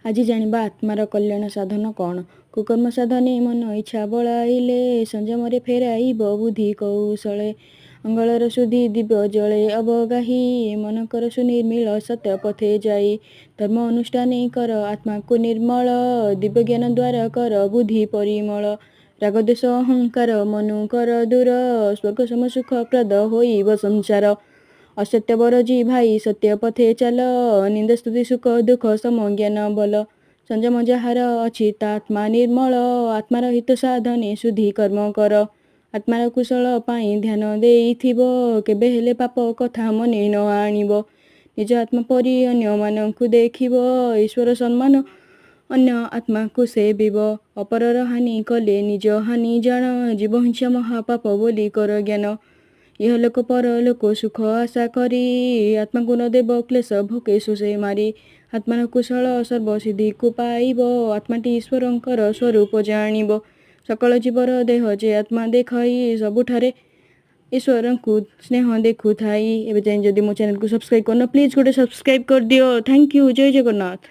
ଆଜି ଜାଣିବା ଆତ୍ମାର କଲ୍ୟାଣ ସାଧନ କ'ଣ। କୁକର୍ମ ସାଧନେ ମନ ଇଚ୍ଛା ବଳାଇଲେ, ସଂଯମରେ ଫେରାଇବ ବୁଦ୍ଧି କୌଶଳେ। ଅଙ୍ଗଳର ଶୁଦ୍ଧି ଦିବ୍ୟ ଜଳେ ଅବଗାହି, ମନକର ସୁନିର୍ମିଳ ସତ୍ୟ ପଥେ ଯାଇ। ଧର୍ମ ଅନୁଷ୍ଠାନେ କର ଆତ୍ମାକୁ ନିର୍ମଳ, ଦିବ୍ୟ ଜ୍ଞାନ ଦ୍ୱାର କର ବୁଦ୍ଧି ପରିମଳ। ରାଗଦ୍ୱେଷ ଅହଙ୍କାର ମନୁ କର ଦୂର, ସ୍ୱର୍ଗ ସମ ସୁଖପ୍ରଦ ହୋଇବ ସଂସାର। ଅସତ୍ୟ ବରଜି ଭାଇ, ସତ୍ୟ ପଥେ ଚାଲ, ନିନ୍ଦା ସ୍ତୁତି ସୁଖ ଦୁଃଖ ସମ ଜ୍ଞାନ ବଲ। ସଂଯମ ଯାହାର ଅଛି ତା ଆତ୍ମା ନିର୍ମଳ, ଆତ୍ମାର ହିତ ସାଧନେ ଶୁଦ୍ଧି କର୍ମ କର। ଆତ୍ମାର କୁଶଳ ପାଇଁ ଧ୍ୟାନ ଦେଇଥିବ, କେବେ ହେଲେ ପାପ କଥା ମନେ ନ ଆଣିବ। ନିଜ ଆତ୍ମା ପରି ଅନ୍ୟମାନଙ୍କୁ ଦେଖିବ, ଈଶ୍ୱର ସମାନ ଅନ୍ୟ ଆତ୍ମାକୁ ସେବିବ। ଅପରର ହାନି କଲେ ନିଜ ହାନି ଜାଣ, ଜୀବହିଂସା ମହାପାପ ବୋଲି କର ଜ୍ଞାନ। ଇହଲୋକ ପରଲୋକ ସୁଖ ଆଶା କରି, ଆତ୍ମାକୁ ନ ଦେବ କ୍ଲେଶ ଭୋକେ ଶୋଷେ ମାରି। ଆତ୍ମାର କୁଶଳ ସର୍ବସିଦ୍ଧିକୁ ପାଇବ, ଆତ୍ମାଟି ଈଶ୍ୱରଙ୍କର ସ୍ୱରୂପ ଜାଣିବ। ସକଳ ଜୀବର ଦେହ ଯେ ଆତ୍ମା ଦେଖଇ, ସବୁଠାରେ ଈଶ୍ୱରଙ୍କୁ ସ୍ନେହ ଦେଖୁଥାଇ। ଏବେ ଯାଏଁ ଯଦି ମୋ ଚ୍ୟାନେଲକୁ ସବସ୍କ୍ରାଇବ୍ କରିନ, ପ୍ଲିଜ୍ ଗୋଟେ ସବସ୍କ୍ରାଇବ୍ କରିଦିଅ। Thank you. Jay Jagannath.